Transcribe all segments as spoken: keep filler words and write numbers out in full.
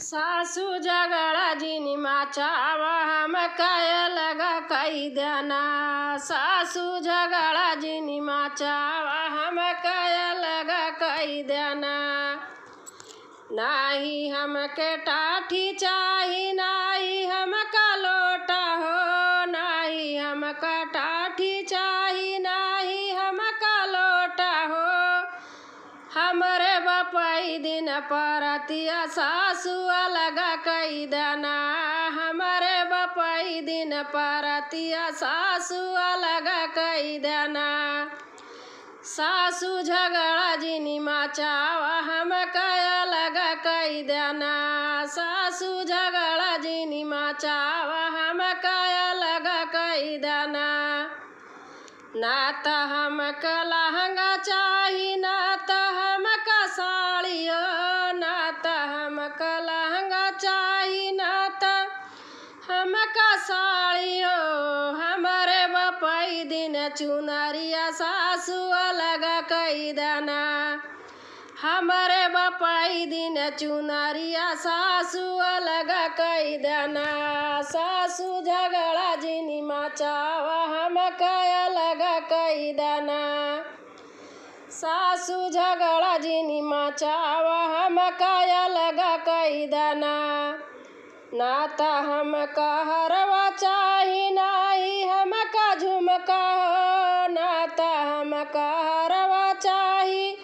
सासू झगड़ा जिनि मचावा, हमका अलग कई देना। सासू झगड़ा जिनि मचावा, हमका अलग कई देना। नाही हमके टाठी चाही, नाही हमका लोटा हो, नाही हमका टाठी चाही, नाही हमका लोटा हो। हमरे बपई दिन परतिया सासू अलग कई देना, हमरे बपई दिन परतिया सासू अलग कई देना। सासू झगड़ा जिनि मचावा, हमका अलग कई देना। सासू झगड़ा जिनि मचावा, हमका अलग कई देना। ना त हमका लहंगा चाही, ना त हमका साड़ी हो, ना त हमका लहंगा चाही, ना त हमका साड़ी हो। हमरे बपई दिन चुनरिया सासू अलग कई देना। हमरे बपई दिन चुनरिया सासू अलग कई देना। सासू झगड़ा जिनि मचावा, हमका अलग कई देना। सासू झगड़ा जिनि मचावा, हमका अलग कई देना। ना त हमका हरवा चाही, नाही हमका झुमका हो, ना त हमका हरवा चाही,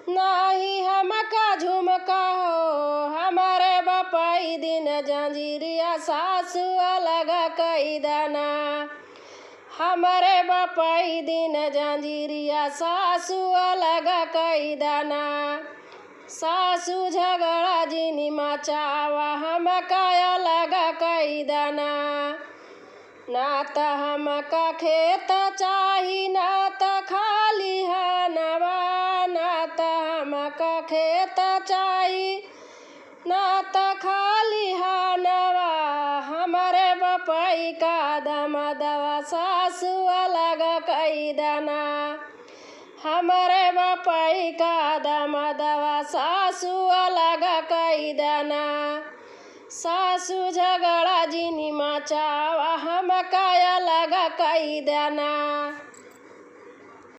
नाही हमका झुमका हो। हमरे बपई दिन जंजीरिया सासू अलग कई देना। हमरे बपई दिन जंजीरिया सासू अलग कई देना। सासू झगड़ा जिनि मचावा, हमका अलग कई देना। ना त हमका खेत चाही, ना त खलिहानवा, ना त हमका खेत चाही, ना त खलिहानवा। हमरे बपई का दमदवा सासू अलग कई देना। हमरे बपई का दमदवा सासू अलग कई देना। सासू झगड़ा जिनि मचावा, हमका अलग कई देना।